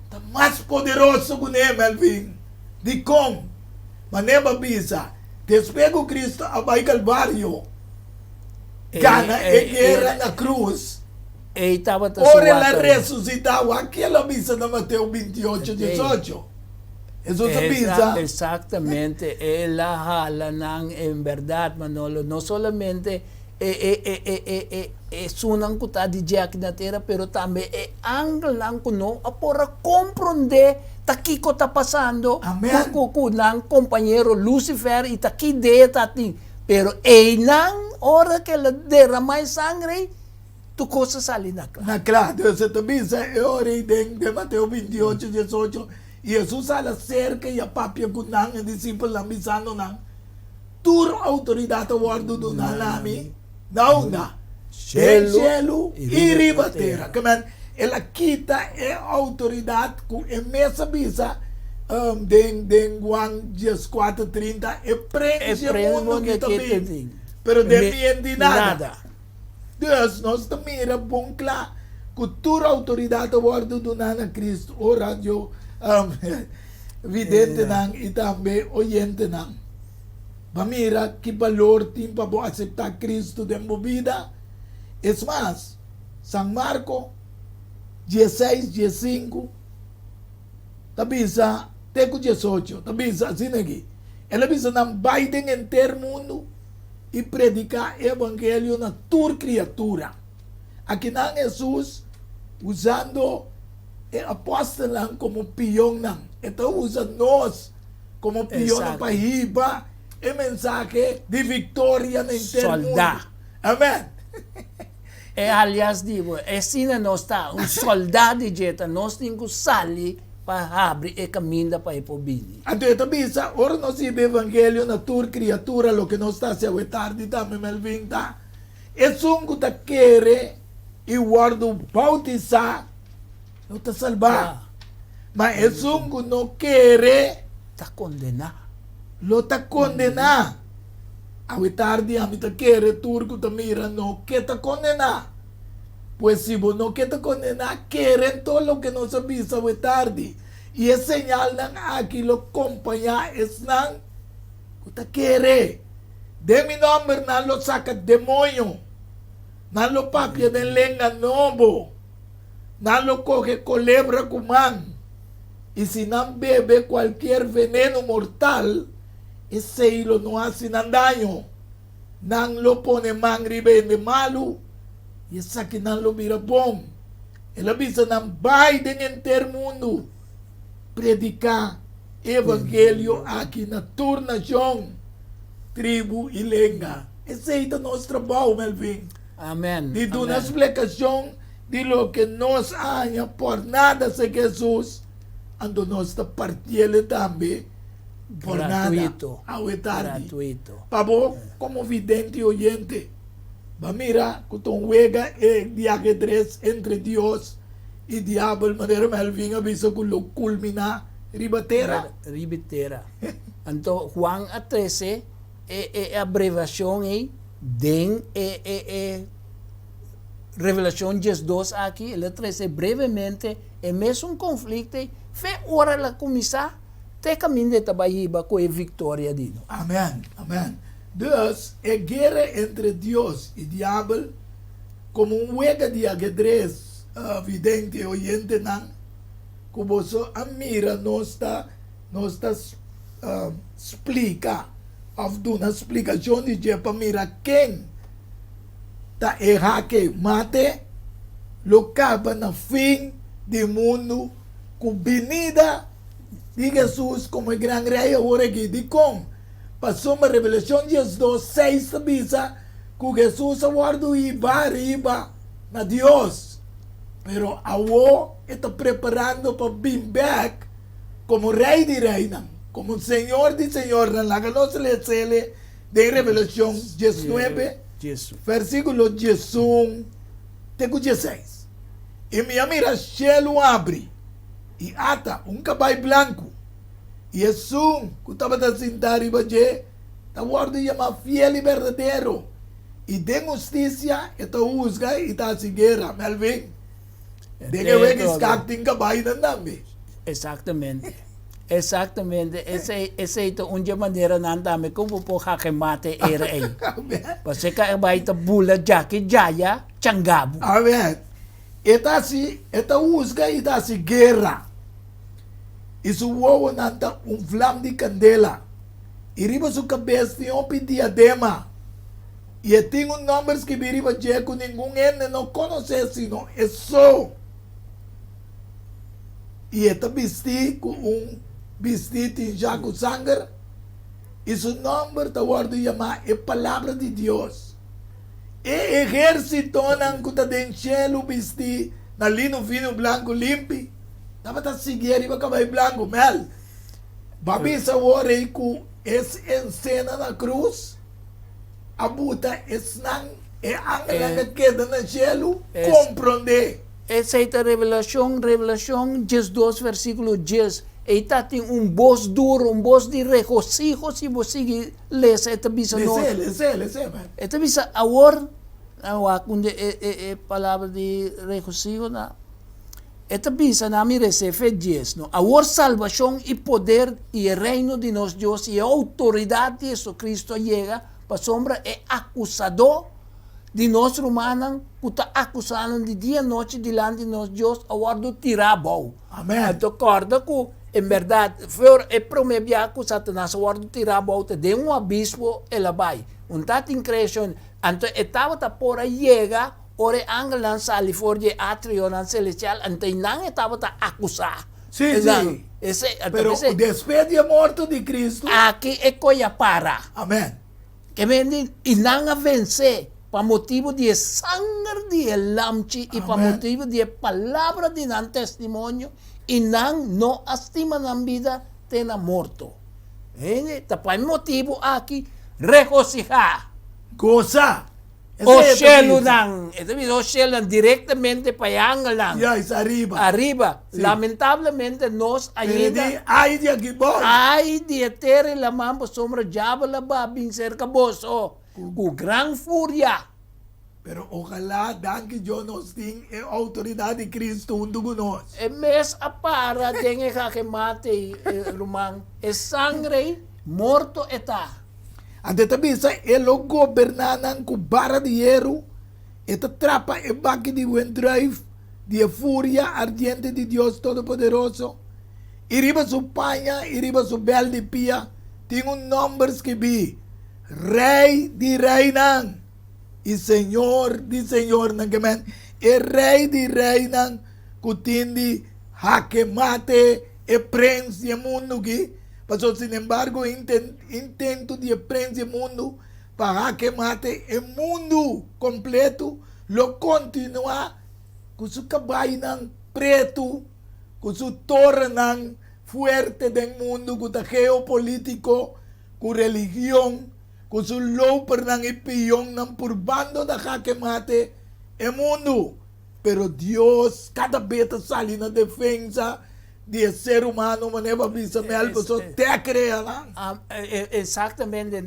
ta mas poderoso ku n'e, Melvin. Dikon? Manera bo a bisa, despues ku Kristu a bai Kalvario, gana e guera na krus, ora el a resusitá, wak ke el a bisa na Mateo 28, 18. Hesus a bisa. Exactamente, el a hala nan en berdad, Manolo, no solamente e e e e e e esunnan cu ta di dje aki na tera, pero tambe e angelnan cu no a por a comprende ta kico ta pasando Amen. cu cu nan compañero Lucifer y ta ki idea ta tin. Pero eynan ora cu el a derama e sangre ey, Tur kos a sali na kla. Na kla. Dios ta bisa e ora ei den den Mateo 28, 18, I Hesus a hala serka i a papia ku nan e disipelnan, bisando nan, Tur outoridat a wòrdu duná na mi, na unda? Den shelu i riba tera. Ke men, el a kita e outoridat ku e mes a bisa den den Juan 14, 30, E prens dje mundu ki ta bin, pero den mi e di nada. Dus, nos ta mira bon kla ku tur outoridat a wòrdu duná na Kristu, o radio videntenan i tambe oyentenan. Bo mira ki balor tin pa bo aseptá Kristu den bo bida? Es mas, San Marko dieseis, diesinku ta bisa te ku diesocho, ta bisa asina aki, El a bisa nan, Bai den henter mundu i prediká e evangelio na tur kriatura. Akinan Hesus usando e apòstelnan komo pionnan. E ta usa nos komo pionnan pa hiba e mensahe di viktoria na henter mundu. Sòldá. Amèn. E alias di bo, Asina nos ta, un sòldá di dje ta. Nos tin ku sali pa habri e kaminda pa e por bini. Anto e ta bisa, ora nos hiba e evangelio na tur kriatura, loke nos ta hasi awe tardi tambe, Melvin, ta, Esun ku ta kere i wòrdu boutisá lo ta salbá, ma esun ku no kere Ta kondená. lo ta kondená. Awe tardi ami ta kere tur ku ta mira no ke ta kondená. Pues si bo no ke ta kondená, kere anto loke nos a bisa awe tardi, i e señalnan aki lo kompañá esnan ku ta kere. Den mi nòmber nan lo saka demoño, nan lo papia den lenga nobo, nan lo kohe kolebra ku man, i si nan bebe kualkier veneno mortal, esei lo no hasi nan daño. Nan lo pone man riba hende malu, i esakinan lo bira bon. El a bisa nan, Bai den henter mundu, prediká e evangelio aki na tur nashon, tribu i lenga. Esei ta nos trabou, Melvin. Amen. Di duna splikashon di loke nos a haña por nada serka Hesus, anto nos ta partiel tambe por nada Gratuito. awe tardi. Gratuito. Pa bo komo vidente i oyente, bo a mira ku ta un wega e di ahedres entre Dios i Diabel, manera Melvin a bisa ku lo kulminá riba tera. Riba tera. Anto Juan a trese e e abreviashon ei den e e e Revelashon 12 aki, el a trese brevemente e mesun konflikto ei fe ora el a kuminsá te kaminda e ta bai hiba ku e viktoria di nos. Amèn, amèn. Dus, e guera entre Dios i Diabel komo un wega di agedres, vidente i oyentenan, ku boso a mira nos ta nos ta splika òf duna splikashon di dje pa mira ken ta e hake mate lo kaba na fin di mundu ku binida di Hesus komo e Gran Rei awor aki. Dikon? Pasobra Revelashon 12, seis ta bisa ku Hesus a wòrdu hibá riba na Dios, pero awor e ta preparando pa bin bèk komo Rei di reinan, komo Señor di señornan. Laga nos les'e den Revelashon 19, vèrsikulo 11 te ku 16. I mi a mira shelu habri, i ata, un kabai blanku, i esun ku tabata sintá riba dje ta wòrdu yamá Fiel i Berdadero, i den hustisia e ta husga i ta hasi guera. Melvin, den e wega iskak tin kabainan tambe. Exactamente. Exactamente. Esei, esei ta un dje maneranan tambe ku bo por hake mate era ei. Pasobra e kabai ta bula djaki djaya changabu. Amen. E ta hasi, e ta husga i ta hasi guera. I su wowonan ta un vlam di kandela, i riba su kabes tin hopi diadema. I e tin un nòmber skibí riba dje ku ningun hende no konosé sino e so. I e ta bistí ku un bistí tinshá ku sanger, i su nòmber ta wòrdu yamá e Palabra di Dios. E ehérsitonan ku ta den shelu bistí na lino fino blanku limpi tabata siguié riba kabai blanku. Mel, bo a bisa awor ei ku es ensena na krus a buta esnan, e angelnan a keda na shelu, komprondé. Esei ta Revelashon, Revelashon 12 versíkulo 10. Ei ta tin un bos duru, un bos di regosiho si bo sigui lesa e ta bisa nos. Les'é, les'é, les'é, man. E ta bisa awor, nan wak unda e e e palabra di regosiho na. E ta bisa nan mi res'é fe dies, no, awor salbashon i poder i e reino di nos Dios i e outoridat di Jesucristo a yega, pasobra e akusadó di nos rumannan ku ta akusá nan di dia i nochi dilanti nos Dios a wòrdu tirá abou. Amen. Anto kòrda ku en bèrdat for e promé biaha ku Satanas a wòrdu tirá abou ta den un abismo el a bai. Un tatin kreashon. Anto e tabata por a yega ora e angelnan sali for di e atrionan selestial, anto einan e tabata akusá. Sí, sí. Esei, anto Pero p'esei. despues di e morto di Cristo. Aki e koi a para. Amen. Ke men di, i nan a vensé pa motibu di e sanger di e Lamchi i pa motibu di e palabra di nan testimonio, i nan no a stima nan bida te na morto. Hende, ta pa e motibu aki regosihá. Gosa! O shelunan, e ta bisa o shelunan direktamente pa e angelnan. Juist, ariba. Ariba. Lamentablemente nos Pero e ainda. di, ai di aki bos. Ai di e tera i laman pasobra djabel a ba bin serka boso ku gran furia. Pero ojalá, danki Dios, nos tin e outoridat di Cristo huntu ku nos. E mes a para den e jagemate ei, ruman. E sangre ei, morto e ta. Anto e ta bisa, E lo goberná nan ku bara di heru, e ta trapa e baki di wendruif di e furia ardiente di Dios Todopoderoso, i riba su paña i riba su bèl di pia tin un nòmber skibí, Rei di reinan i Señor di señornan. Ke men, e Rei di reinan ku tin di hake mate e prens di e mundu aki. Pasobra sinembargo intento di e prens di e mundu pa hake mate e mundu kompletu lo kontinuá ku su kabainan pretu, ku su torennan fuerte den mundu ku ta geopolitiko, ku religion, ku su lopernan i pionnan purbando ta hake mate e mundu. Pero Dios kada bes ta sali na defensa di e ser humano manera bo a bisa Mel paso te a crea nan. Exactamente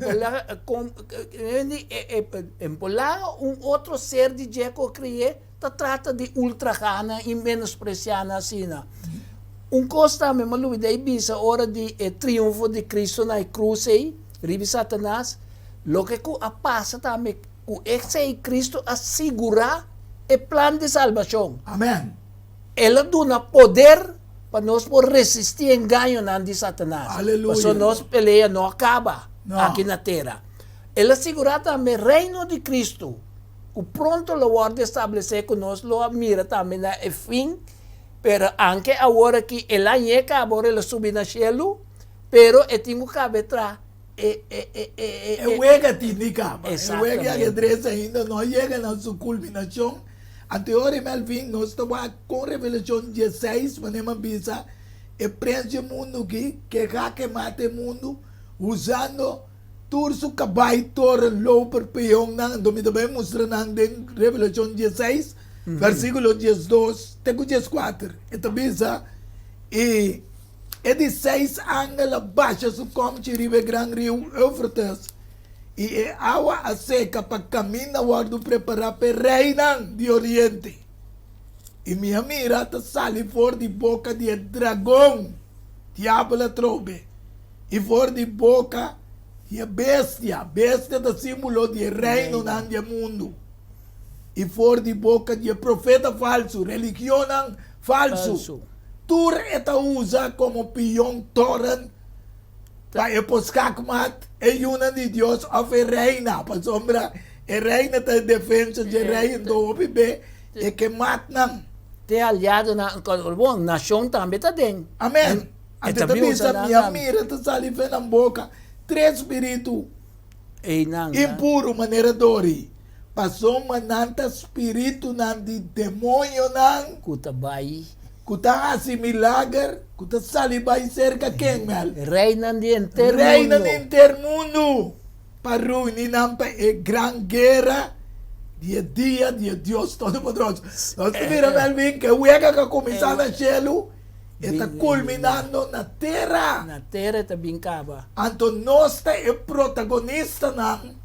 en por lado un otro ser di dje cu a crea ta trata di ultraha nan y menosprecia nan asina. Un cos tambe mi a lubida y bisa ora di e triunfo di Cristo na e cruz ey riba Satanas loke cu a pasa tambe cu esey Cristo a sigura e plan di salbacion. Amen. El a duna poder pa nos por resistí engañonan di Satanas. Aleluya. Pasobra nos pelea no a kaba No. aki na tera. El a sigurá tambe Reino di Cristo, ku pronto lo wòrdu establesé, ku nos lo a mira tambe na e fin. Pero anke awor aki el a ñe kaba ora el a subi na shelu, pero e tin ku kaba e traha e e e e E wega tin di kaba. E wega Exactamente. ajedrez ainda no a yega na su kulminashon. Anto ora Melvin nos ta wak kon Revelashon dieseis manera mi a bisa e prens dje mundu aki ke hake mata e mundu usando tur su kabai toren loper peonnan anto mi ta bai mustra nan den Revelashon dieseis versikulo diesdos te ku dieskuater e ta bisa i e di seis angel a basha su komchi riba e gran riu Eufrates I e awa a seka pa kaminda wòrdu prepará p'e reinan di oriente. I mi a mira ta sali for di boka di e dragon, diabel atrobe, i for di boka di e bestia, bestia ta símbolo di e reinonan di e mundu, i for di boka di e profeta falsu, religionnan falsu. Tur e ta usa komo pion toren. Pa e por skakmat e yunan di Dios òf e reina, pasobra e reina ta e defensa dje rei, enton hopi be e ke mat nan. Te aliadonan, bon, nashon tambe ta den. Amen. Anto ta bisa, Mi a mira ta sali fe nan boka tres spiritu impuru manera dori, pasobra nan ta spiritunan di demoñonan. Ku ta bai. Ku ta hasi milager, ku ta sali bai serka ken, Mel? Reinan di henter mundu. Reinan di henter mundu, pa reuni nan pa e gran guera di e dia di e Dios Todopoderoso. Nos ta mira, Melvin, ku e wega ku a kuminsá na shelu, e ta kulminando na tera. Na tera e ta bin kaba. Anto nos ta e protagonistanan.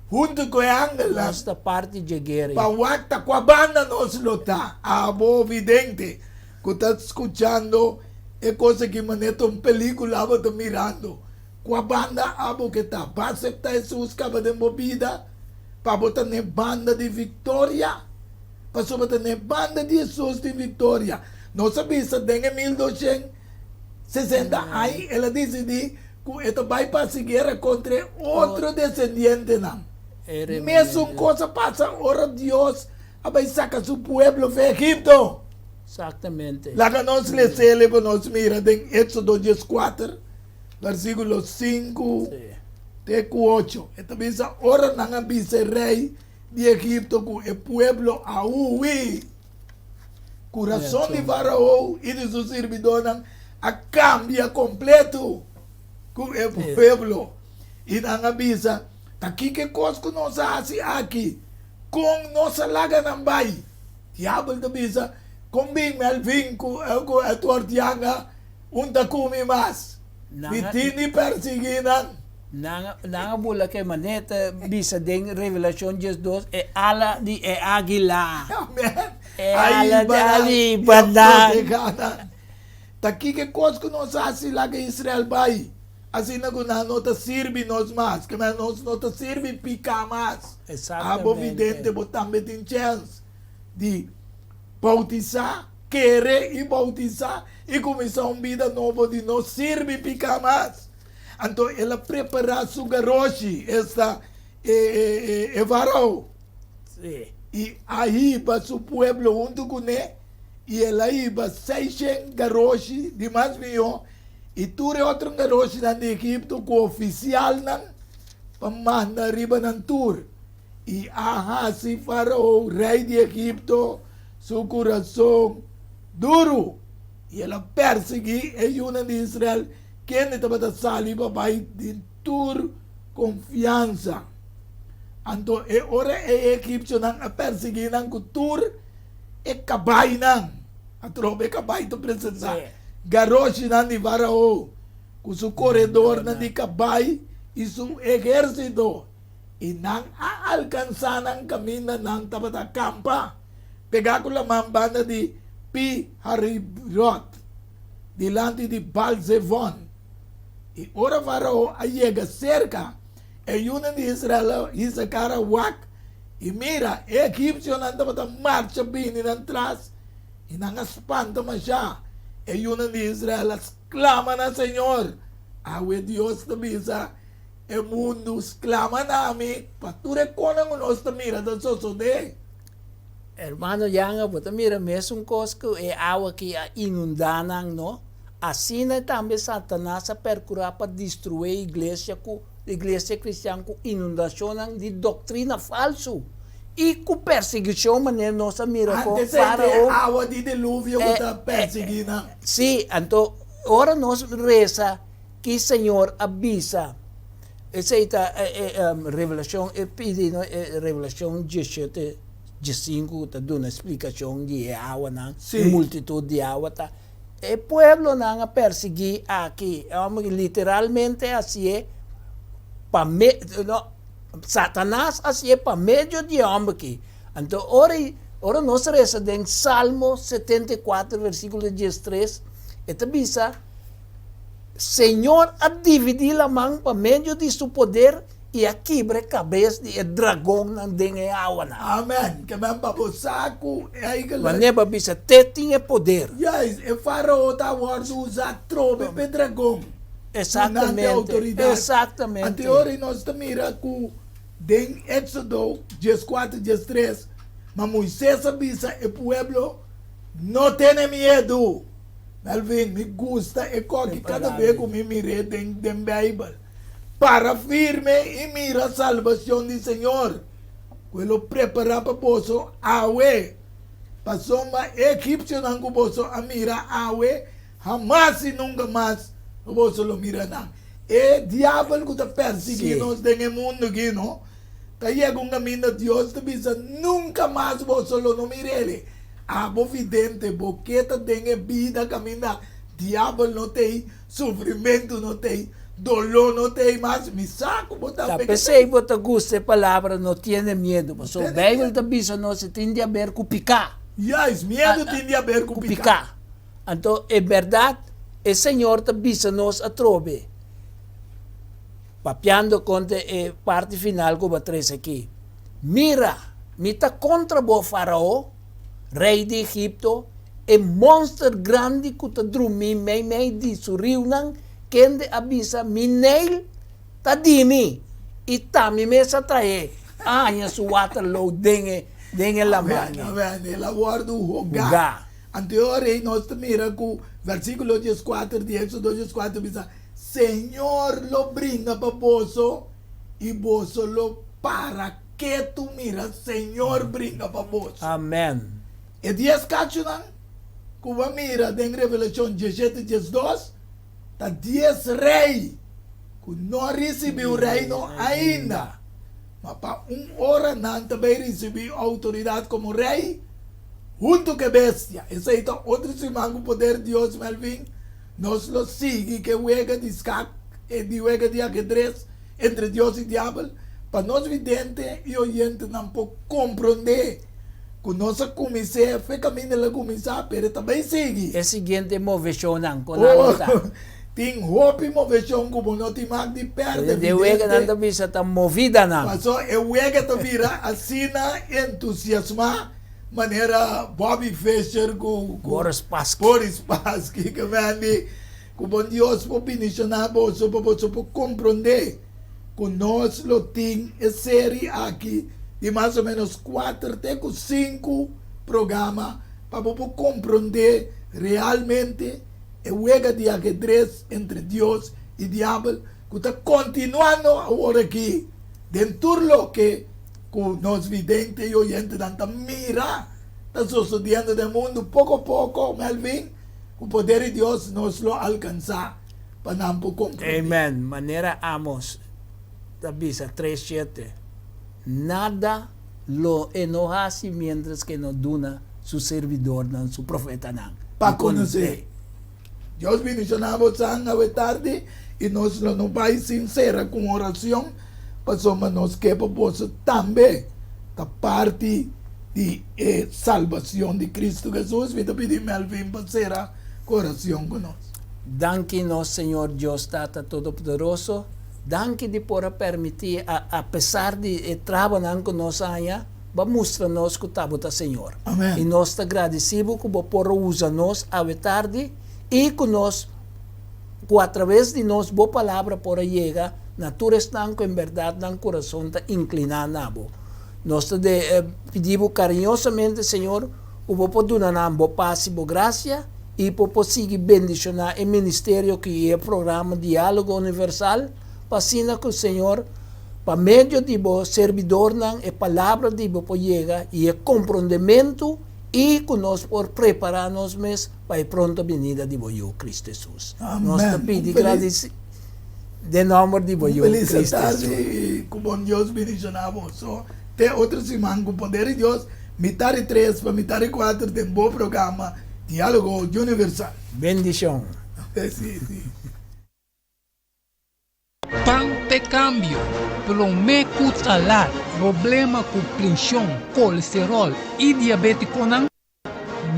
Huntu ku e angelnan. Nos ta parti dje guera. Pa wak ta kua banda nos lo ta. Abo vidente ku ta skuchando e kos aki manera ta un pelikula abo ta mirando. Kua banda abo ke ta? Bo asepta Hesus kaba den bo bida pa bo ta n'e banda di viktoria? Pasobra ta n'e banda di Hesus tin viktoria. Nos a bisa den e 1260 ai el a disidí Ku e ta bai pa hasi guera kontra e otro desendientenan. Mesun kos a pasa ora Dios a bai saka su pueblo for Egipto. Laga nos les'el pa nos mira den Éxodo dieskuater, versíkulo sinku te ku ocho. E ta bisa, Ora nan a bisa e rei di Egipto ku e pueblo a hui, Kurason di Farao i di su sirbidónan a kambia kompleto ku e pueblo, i nan a bisa, Ta kiko e kos ku nos a hasi aki? Kon nos a laga nan bai? Diabel ta bisa, Kon bin Melvin ku ku Edward Yanga un ta kumi mas? Mi tin di persiguí nan. Nan nan a bula ke manera ta bisa den Revelashon diesdos, e ala di e águila. Amen. E ala di Aiba nan, nan. i a protegá nan. Ta kiko kos ku nos hasi laga Israel bai? Asina ku nan no ta sirbi nos mas, ke men nos no ta sirbi piká mas. Abo vidente bo tambe tin chèns di boutisá, kere i boutisá i kuminsá un bida nobo di no sirbi piká mas. Anto el a prepará su garoshi, esta e farao, i a hiba su pueblo huntu kuné, i el a hiba seishen garoshi di mas mihó I tur e otro garoshinan di Egipto ku ofisialnan pa manda riba nan tur. I a hasi Farao, rei di Egipto, su kurason duru, i el a persiguí e yunan di Israel, kende tabata sali pa bai den tur konfiansa. Anto e ora e egipsionan a persiguí nan ku tur e kabainan. Atrobe kabai ta presentá garoshinan di Farao ku su koredornan di kabai i su ehérsito, i nan a alkansá nan kaminda nan tabata kampa pegá ku laman banda di Pi-Harirot, dilanti di Baal-Zefon. I ora Farao a yega serka, e yunan di Israel a hisa kara wak, i mira, e egipsionan tabata marcha bini nan tras, i nan a spanta mashá. E yunan di Israel a sklama na señor. Awe Dios ta bisa e mundu, Sklama na mi pa tur e konan ku nos ta mira ta sosodé. Hermano Yanga, bo ta mira mesun kos ku e awa ki a inundá nan, no? Asina tambe Satanas a perkurá pa destruí iglesia ku iglesia kristian ku inundashonnan di doktrina falsu i ku persiguishon manera nos a mira kon Antes ei Farao e awa di diluvio ku ta persiguí nan. Sí, anto ora nos resa ki Señor a bisa, esei ta e Revelashon e pidi no e Revelashon diesshete diesinku ku ta duna splikashon di e awanan, e multitut di awa ta E pueblonan a persiguí aki, e hòmber ki literalmente hasié pa me, no, Satanas hasié pa medio di e hòmber ki. Anto ora i, ora nos resa den Salmo 74 versíkulo 13, e ta bisa, Señor a dividí laman pa medio di su poder i a kibra e kabes di e dragonnan den e awanan. Amen. Ke men pa bo sa ku eigenlijk. Wanneer bo a bisa, Te tin e poder. Juist, e farao ta wòrdu usá trobe p'e dragon. Exactamente, Dunante outoridat. exactamente. Anto ora nos ta mira ku den Éksodo 14, 13, ma Moises a bisa e pueblo, No tene miedu. Melvin, mi gusta e koki kada be ku mi mir'é den den Beibel. Para firme i mira salbacion di Señor, cu e lo prepara pa boso awe. Pasobra e egipcionan cu boso a mira awe, hamas i nunca mas boso lo mira nan. E diabel cu ta persigui nos den e mundo aki, no, ta yega un caminda Dios ta bisa, nunca mas boso lo no mir'el. Abo vidente, bo ke ta den e bida caminda diabel no t'ei? Sufrimentu no t'ei, doló no t'ei mas, mi sa ku bo Ta tambe ke p'esei t'ei. bo ta gusta e palabra no tiene miedu, pasobra Tene Beibel ta miedu. bisa nos e tin di haber ku piká. Juist, miedu tin di haber ku Ku piká. piká. Anto, e bèrdat, e Señor ta bisa nos atrobe, papiando kontra e parti final ku bo a trese aki, Mira, mi ta kontra bo, Farao, rei di Egipto, e monster grandi ku ta drumí meimei di su riunan, kende a bisa, Mi Neil ta di mi, i ta mi mes a traé, a haña su Waterloo den e den e laman. Amen, amen. El a wòrdu hogá. Hogá. Anto e ora ei nos ta mira ku versíkulo dieskuater di Éksodo dieskuater bisa, Señor lo bringa pa boso i boso lo para ketu mira Señor bringa pa boso. Amen. E dies kachunan ku bo a mira den Revelashon diesshete 12 ta dies rei ku no a risibí un reino ainda. Ma pa un ora nan ta bay ricibi autoridad como rey hunto cu e bestia. Esey ta otro siman cu poder Dios Melvin nos lo sigui cu e wega di skak e di wega di ajedrez entre Dios y diabel pa nos vidente y oyentenan por compronde cu nos a cumins'e fe caminda el a cuminsa pero e ta bay sigui. E siguiente movecionnan con nan lo ta. Tin hopi moveshon ku bo no tin mag di pèrdè, De weganan ta bisa ta movidanan. Paso e wega ta bira asina entusiasmá manera Bobby Fischer ku Boris Spassky. Boris Spassky ke mendi ku bon Dios por bindishoná boso pa boso por komprondé ku nos lo tin e seri aki di mas o ménos kuater te ku sinku programa pa bo por komprondé realmente E wega di ahedres entre Dios i Diabel ku ta kontinuando awor aki den tur loke ku nos vidente i oyentenan ta mira ta sosodiendo den mundu poko poko, Melvin, ku poder di Dios nos lo alkansá pa nan por komprondé. Amen. Manera Amos ta bisa tres shete, Nada lo e no hasi miéntras ku e no duna su sirbidornan, su profetanan, Pa konosé. Dios bendishoná bosan awe tardi i nos lo no bai sin sera ku un orashon, pasobra nos ke pa boso tambe ta parti di e salbacion di Cristo Jesus. Mi ta pidi Melvin pa sera ku orashon ku nos. Danki nos Señor Dios Tata Todopoderoso, danki di por a permití a apesar di e trabanan ku nos a haña, Bo a mustra nos ku ta bo ta Señor. Amen. I nos ta gradisí bo ku bo por a usa nos awe tardi i ku nos, ku atraves di nos bo palabra por a yega na tur esnan ku en bèrdat nan kurason ta inkliná na bo. Nos ta de pidi bo kariñosamente, Señor, ku bo por duna nan bo pas i bo grasia i bo por sigui bendishoná e ministerio aki i e programa Diálogo Universal, pa asina ku Señor, Pa medio di bo serbidornan e palabra di bo por yega i e komprondementu i ku nos por prepará nos mes pa e pronto binida di bo Yu, Kristu Hesus. Nos ta Amen. pidi Un felis, gradisi den nòmber di bo un Yu, felis Kristu tardi Hesus. i ku bon Dios bendishoná boso. Te otro siman ku poder di Dios, mitar di tres pa mitar di kuater den bo programa Diálogo Universal. Bendishon. Sí, sí. Pan p'e kambio, promé ku ta lat problema ku prenshon, kolesteròl i diabétikonan,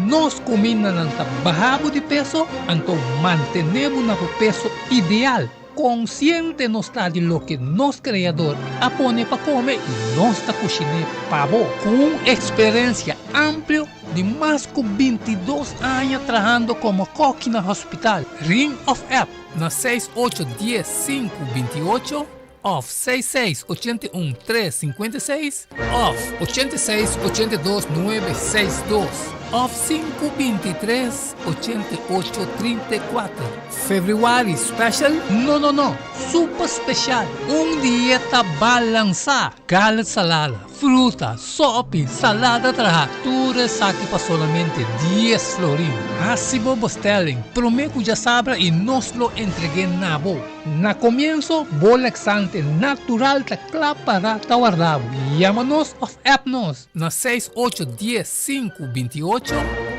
nos kumindanan ta baha bo di peso, anto mantené bo na bo peso ideal. Konsiente nos ta di loke nos Kreador a pone pa kome i nos ta kushiné pa bo. Ku un eksperensia amplio di mas ku bintidos aña trahando komo kòki na hospital, Ring òf app. Na seis ocho dies sinku binti ocho òf seis seis 81 tres 56 òf 86 82 nuebe seis dos òf sinku 23 88 34. Februari special? No no no! Super special! Un dieta balansá! Garlic salada, fruta, sopi, salada traha, tur esaki pa solamente dies florin. Hasi bo bestelling prome ku djasabra i nos lo entreg'é na bo. Na komienso, bo laxante natural ta kla para ta warda bo. Yama nos òf app nos na seis ocho dies sinku 28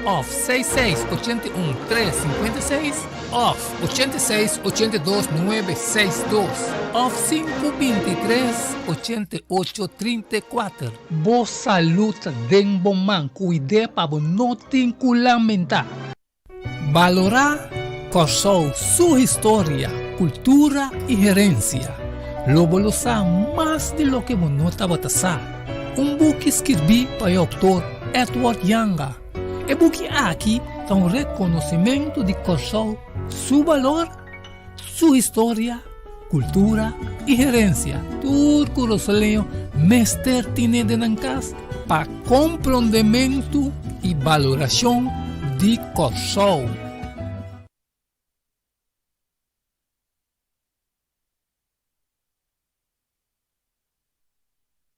òf seis seis 81 tres 56. Òf, 86 82 nuebe seis dos òf sinku 23 88 34. Bo salud ta den bo man, kuid'é pa bo no tin ku lamentá. Balorá Kòrsou su historia, kultura i herensia. Lo bo lo sa mas di loke bo no tabata sa. Un buki skirbí pa e outor Edward Janga. E buki aki ta un rekonosimentu di Kòrsou, su balor, su historia, kultura i herensia. Tur kurosaleño mester tine den nan kas pa komprondementu i balorashon di Kòrsou.